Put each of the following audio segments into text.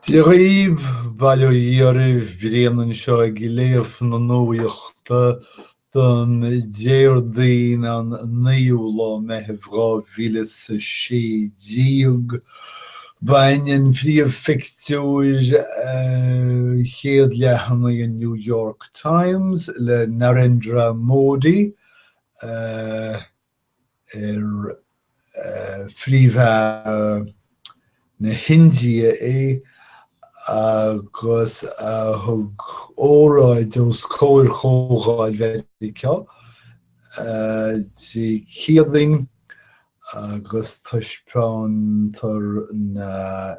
Dia dhaoibh, bail ó Dhia oraibh, Brian anseo ag léamh na nuachta don Déardaoin an 9ú lá Meitheamh 2016. Baineann príomhphictiúr chéad leathanaigh an New York Times le Narendra Modi, ar Phríomh-Aire na hIndia é agus a thug óráid os comhair Chomhdháil Mheiriceá Dé Céadaoin agus taispeántar na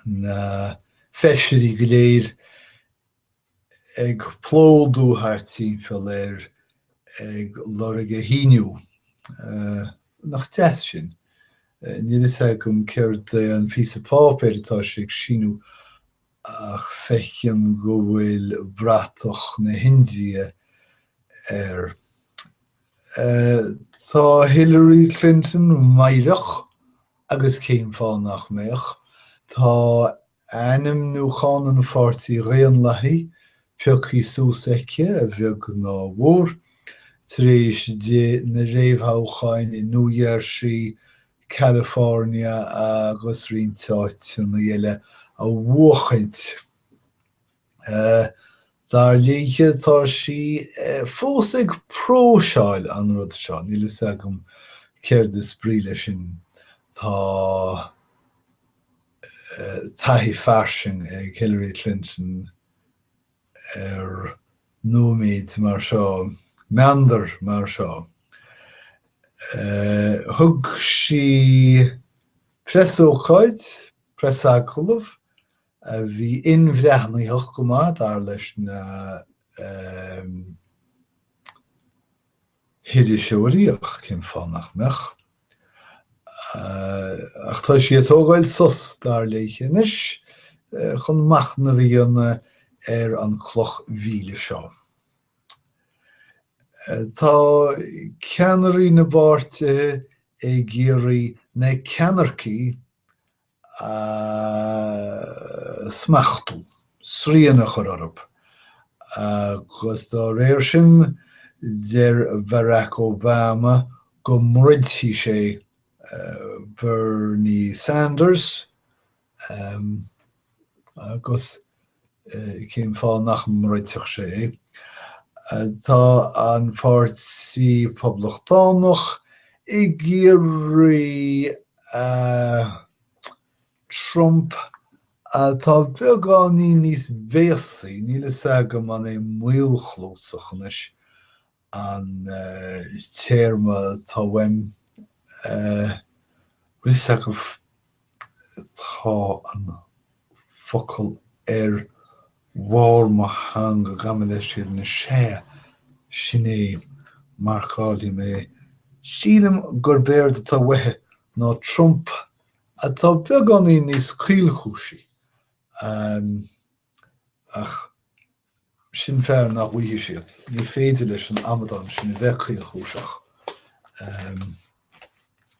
na feisirí go léir ag plódú thart timpeall air ag lorg a shíniú. Nach deas sin? Níl fhios agam céard é an píosa páipéir atá sé ag síniú ach feicim go bhfuil bratach na hIndia air. Tá Hillary Clinton meidhreach, agus cén fáth nach mbeadh? Tá ainmniúchán an Pháirtí Dhaonlathaigh pioctha suas aici, a bheag ná a mhór, tar éis di na réamhthoghcháin i New Jersey, California agus roinnt áiteanna eile a bhuachaint. Dar léithe, tá sí fós ag próiseáil an rud seo, níl fhios agam céard is brí leis sin. Tá. taithí fairsing ag Hillary Clinton ar nóiméid mar seo, meandar mar seo. Thug sí preasócáid, preasagallamh, a bhí inbhreathnaitheach go maith, dar leis na hiriseoirí, ach cén fáth nach mbeadh? Ach tá sí ag tógáil sos, dar léithe anois, chun machnamh a dhéanamh ar an cloch mhíle seo. Tá ceannairí na bpáirtithe ag iarraidh na ceannaircigh a smachtú, srian a chur orthu, agus dá réir sin, deir Barack Obama go mbroidfidh sé Bernie Sanders, agus cén fáth nach mbroidfeadh sé é? Tá an Páirtí Poblachtánach ag iarraidh Trump atá beagáinín níos béasaí, níl fhios agam an é maolchluasach anois an téarma atá uaim, bhfuil fhios agaibh, tá an focal ar bharr mo theanga, gabh mo leithscéal anois, sea, sin é, marcálfaidh mé é. Sílim gurb éard atá uaithi ná Trump atá beagáinín níos caolchúisí, ach Sin fear nach bhfaighidh siad. Ní féidir leis an amadán sin a bheith caolchúiseach.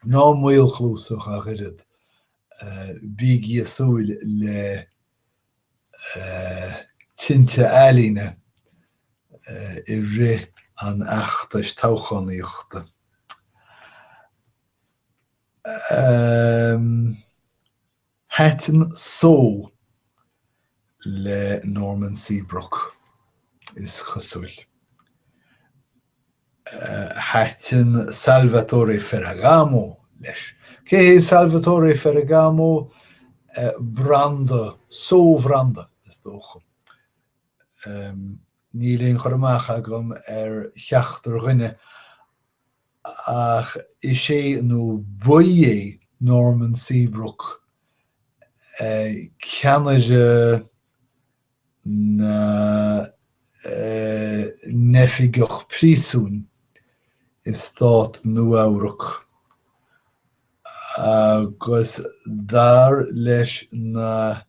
Ná maolchluasach ach oiread. Bígí ag súil le tinte ealaíne i rith an fheachtais toghchánaíochta. Thaitin só le Norman Seabrook, is cosúil. Thaitin Salvatore Ferragamo leis. Cé hé Salvatore Ferragamo? Branda, só-bhranda, is dócha. Níl aon chur amach agam ar cheachtar dhuine ach is é nó ba é Norman Seabrook ceannaire na n-oifigeach príosúin i stát Nua-Eabhrac agus dar leis na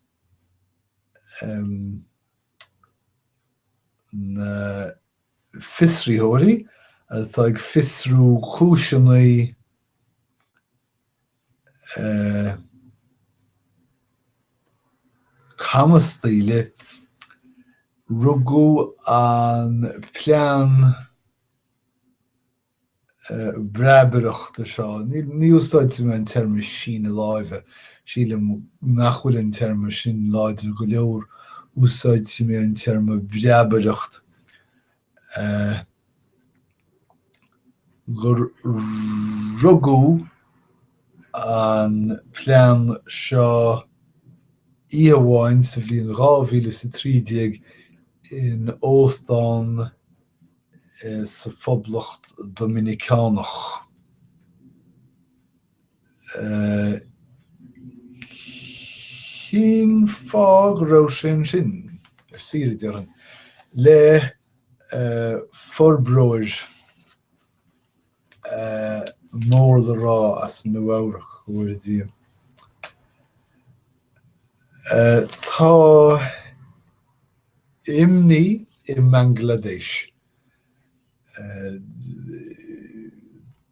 na fiosraitheoirí atá ag fiosrú cúiseanna. camastaíle. Rugadh an plean breabaireachta seo, ní úsáidfidh mé an téarma síneadh láimhe, sílim nach bhfuil an téarma sin láidir go leor, úsáidfidh mé an téarma breabaireacht, gur rugadh an plean seo oíche amháin sa bhliain 2013 in óstán sa Phoblacht Doiminiceánach. Cén fáth go raibh sé ansin? Ar saoire, déarfainn. Le forbróir mór le rá as Nua Eabhrac, go bhfóire Dia. Tá imní i mBanglaidéis.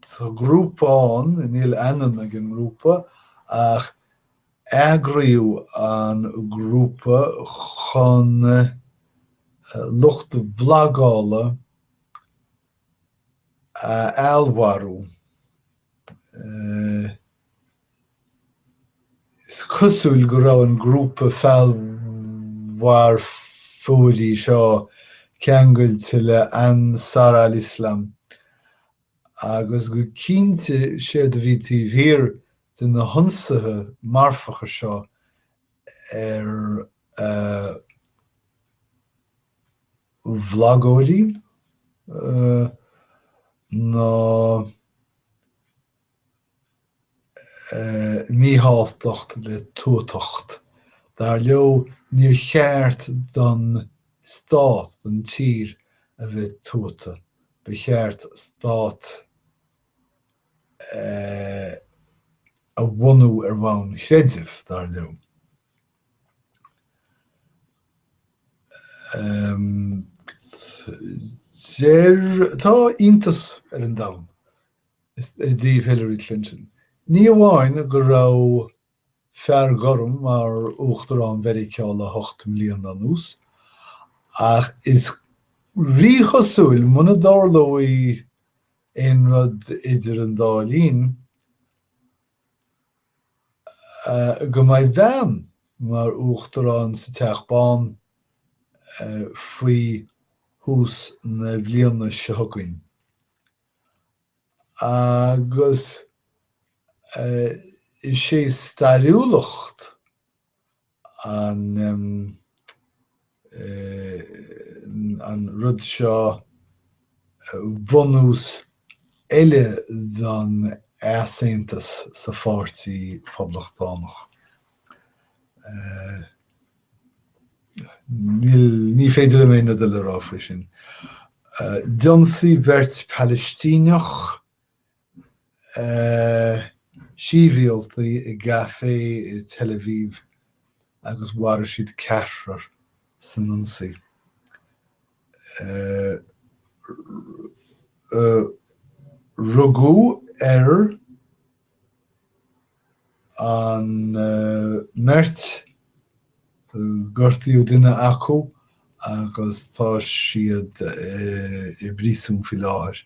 Tá grúpa ann, níl ainm ag an ngrúpa, ach eagraíodh an grúpa chun lucht blagála a fheallmharú. Is cosúil go raibh an grúpa feallmharfóirí seo ceangailte le Ansar al-Islam, agus go cinnte séard a bhí taobh thiar de na hionsaithe marfacha seo ar bhlagóirí ná míshástacht le tuatacht. Dar leo, níor cheart don stát, don tír, a bheith tuata. Ba cheart stát a bhunú ar bhonn chreidimh, dar leo. Deir, tá iontas ar an domhan i dtaobh Hillary Clinton. Ní amháin go raibh fear gorm mar Uachtarán Mheiriceá le hocht mbliana anuas, ach is ríchosúil, muna dtarlóidh aon rud idir an dá linn, go mbeidh bean mar Uachtarán sa Teach Bán faoi thús na bliana seo chugainn. Agus is é stairiúlacht an an rud seo bunús eile don easaontas sa Pháirtí Poblachtánach. Ní féidir liom aon rud eile a rá faoi sin. D'ionsaigh beirt Phalaistíneach sibhialtaigh i gcaifé i Tel Aviv agus mharaigh siad ceathrar san ionsaí. Rugadh ar an mbeirt, gortaíodh duine acu agus tá siad i bpríosún faoi láthair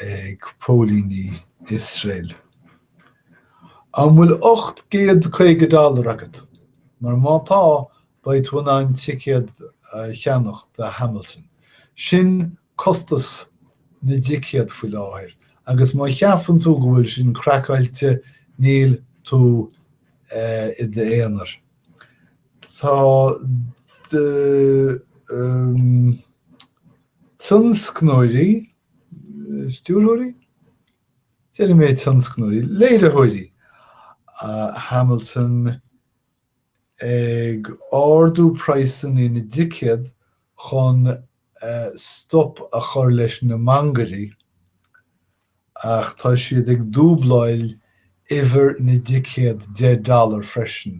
ag póilíní Iosrael. An bhfuil 850 dollar agat? Mar má tá, beidh tú in ann ticéad a cheannach do Hamilton. Sin costas na dticéad faoi láthair agus má cheapann tú go bhfuil sin craiceáilte, níl tú i d'aonar. Tá tionscnóirí, stiúrthóirí? Déarfaidh mé tionscnóirí, léiritheoirí Hamilton ag ardú praghsanna na dticéad chun stop a chur leis na mangairí ach tá siad ag dúbláil uimhir na dticéad 10 dollar freisin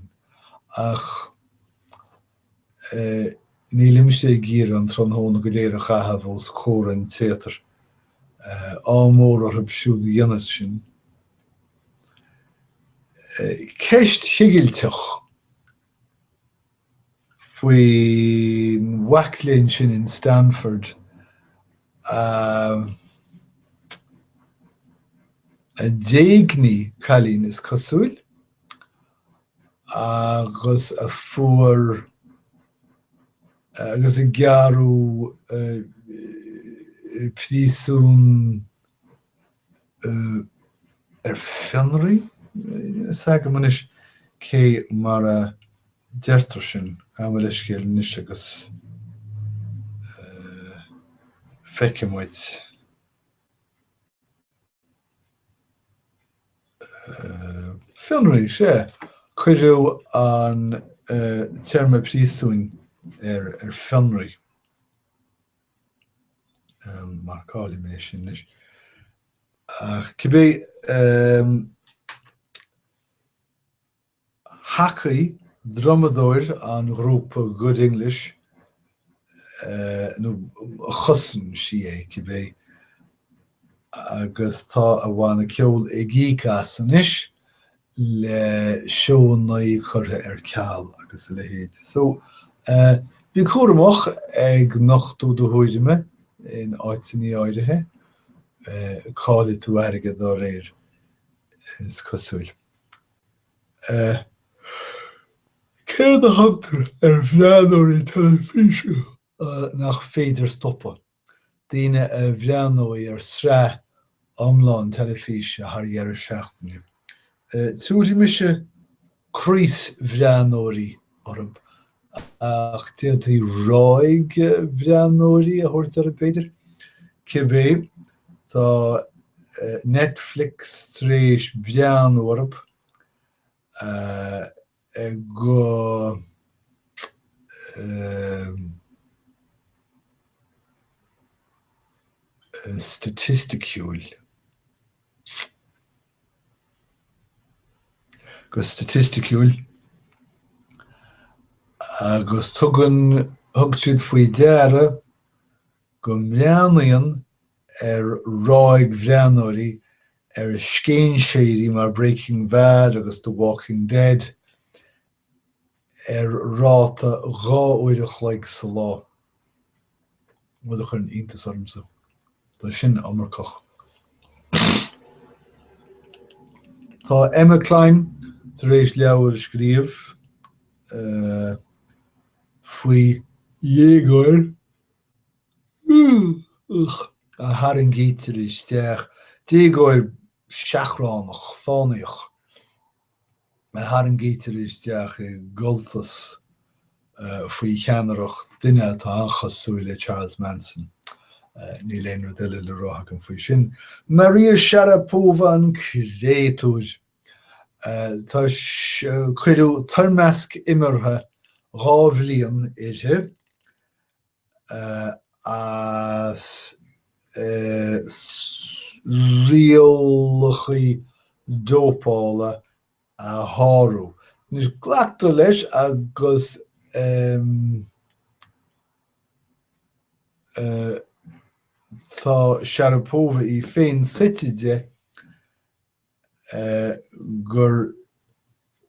ach nílimse ag iarraidh an tráthnóna go léir a chaitheamh os comhair an téatair. Ádh mór orthu siúd a dhéanfas sin. Ceist chigilteach. Faoin mhac léinn sin in Stanford a d'éignigh cailín, is cosúil, agus a fuair agus a gearradh príosún ar fionraí? Níl a fhios agam anois cé mar a deirtear sin. Gabh mo leithscéal anois agus feicfidh muid. Fionraí, sea. Cuireadh an téarma príosúin ar fionraí. Marcálfaidh mé sin anois. Ach cibé, thacaigh drumadóir an ghrúpa Good English, nó chosain sí é, cibé, agus tá a bhanna ceoil ag íoc as anois le seónna curtha ar ceal agus a leithéid. So, bí cúramach ag nochtadh do thuairime in áiteanna áirithe, caillfidh tú airgead dá réir, is cosúil. Céard a thugtar ar bhreathnóirí teilifíse nach féidir stopadh? Daoine a bhreathnóidh ar sraith iomlán teilifíse thar dheireadh seachtaine. Tabharfaidh mise craosbhreathnóirí orthu, ach d'fhéadfaí ráigbhreathnóirí a thabhairt orthu, b'fhéidir. Cibé, tá Netflix tar éis breathnú orthu go staitisticiúil. Go staitisticiúil, agus tugann, thug siad faoi deara go mbreathnaíonn ar ráigbhreathnóirí ar scéinséirí mar Breaking Bad agus The Walking Dead ar ráta 2 uair a chloig sa lá, rud a chuireann iontas ormsa. Tá sin iomarcach. Tá Emma Cline tar éis leabhar a scríobh faoi dhéagóir a tharraingítear isteach, déagóir seachránach, fánaíoch, a tharraingítear isteach i gcultas faoi cheannaireacht duine atá an-chosúil le Charles Manson. Níl aon rud eile le rá agam faoi sin. Maria Sharapova an créatúr! Tá, cuireadh toirmeasc imeartha 2 bhliain uirthi. as rialacha dópála a shárú. Anois, glactar leis agus tá Sharapova í féin suite de gur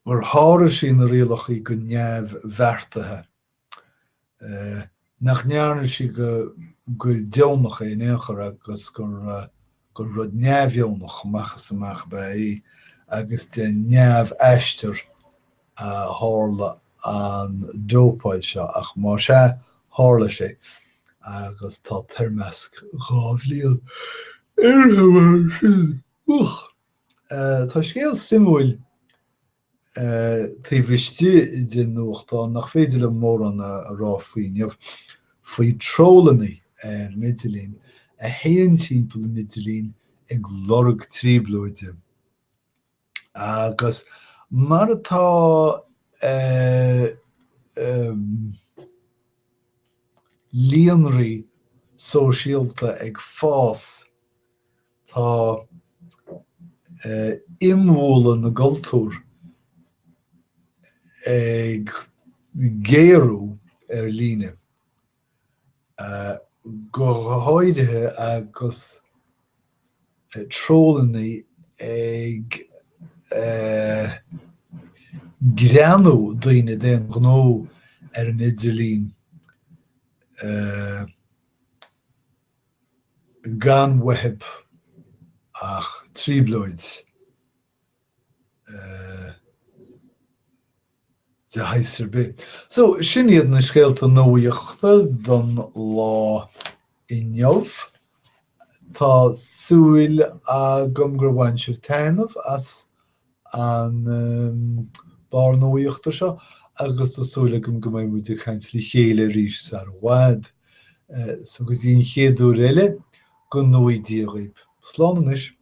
sháraigh sí na rialacha go neamhbheartaithe. nach ndearna sí go deonach é in aon chor agus gur gur rud neamhdheonach amach is amach ab ea é agus de neamh-aistear a tharla an dópáil seo, ach más ea, tharla sé agus tá toirmeasc 2 bhliain uirthi mar sin. Tá scéal suimiúil taobh istigh den nuachtán nach féidir liom mórán a rá faoi inniu, faoi trollanna ar an idirlíon a théann timpeall an idirlín ag lorg trioblóide. Agus mar atá líonraí sóisialta ag fás, Tá imbhualadh na gcultúr ag géarú ar líne, go háirithe agus trollanna ag greanú daoine d'aon ghnó. ar an idirlíon gan uathu ach trioblóid de shaghas ar bith. So, sin iad na scéalta nuachta don lá inniu. Tá súil agam gur bhain sibh taitneamh as an barr nuachta seo agus tá súil agam go mbeidh muid ag caint le chéile arís sar i bhfad. So go dtí an chéad uair eile, go ngnóthaí Dia dhaoibh. Slán anois.